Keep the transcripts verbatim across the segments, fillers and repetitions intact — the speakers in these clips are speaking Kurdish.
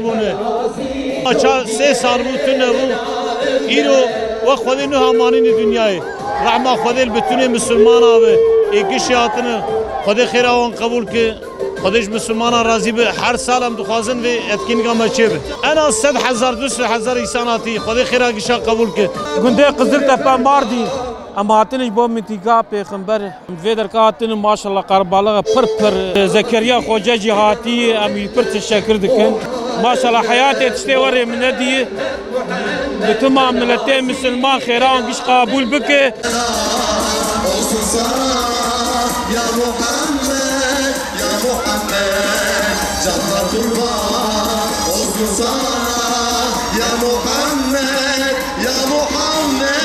Bûne. Maça sê sal bû, tune bû. Îro we Xwedê nuha manînî dinyayê. Rehma Xwedê li bütünê misilmana be. Ê gişê hatine. Xwedê xêra wan qebûl ke. Xwedê ji misilmana razî be. Her sal em dixwazin vê etkinlîka me çêbe. En az sed hezar, du sed hezar însan hatî. Xwedê xêra gişa qebûl ke. Gundê Qiziltepe Mardîn. Em hatine ji bo mîtînga Pêxember. Vê derka hatine, maşallah, qerbalixe pir pir. Zekeriya Xoce jî hatiye, em wî pir teşekkür dikin. Maşallah, heyatê tiştê werê min nediye. Bi tima miletê misilman xêran giş qabûl bike. Ya Muhammed, canlar kurban olsun sana. Ya Muhammed, ya Muhammed.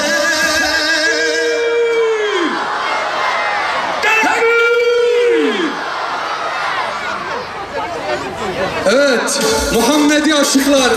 Evet, Muhammedi aşıklar.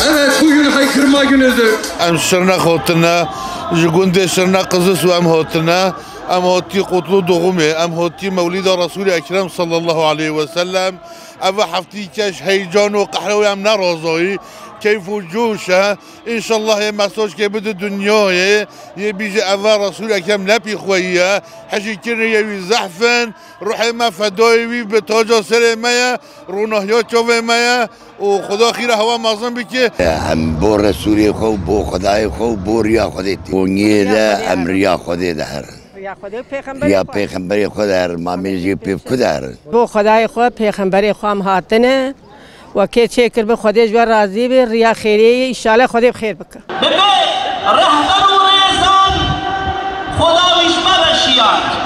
Evet, bugün haykırma günüdür. Em Şirnex hotine, ji gundê Şirnex Qizus û em hotine. Em hotî qutlu doğumê, em hotî mewlîda Resûlê Ekrem sallallahu aleyhi ve sellem. Ev heftî keş heyecan û qehre wê em nerazayî. Keyf û coş e. Înşallah yê mesajkê bide dinyayê. Yê bîje eve Resûlê Ekrem lepî xwe ye. Hejîkirinê yê wî zehf in. Ruhê me fedayê wî bi, taca serê me ye. Ronahiya çavê me ye. Û Xuda xîra hewa mezin bike. Em bo Resûlê xwe û bo Xwedayê xwe û bo riya Xwedê tê. Konyê de em riya Xwedê de herin. Riya Xwedê û Pêxemberê Riya xwe. Pêxemberê xwe de herin. Mamê jê pê ku de herin. Bo Xwedayê xwe, Pêxemberê xwe em hatine. Wekê çêkir bi Xwedê ji we razî be. Riya xêrê ye. Înşallah Xwedê bi xêr bike. Bi vê rehber û rêzan Xweda wî ji me re şiyand.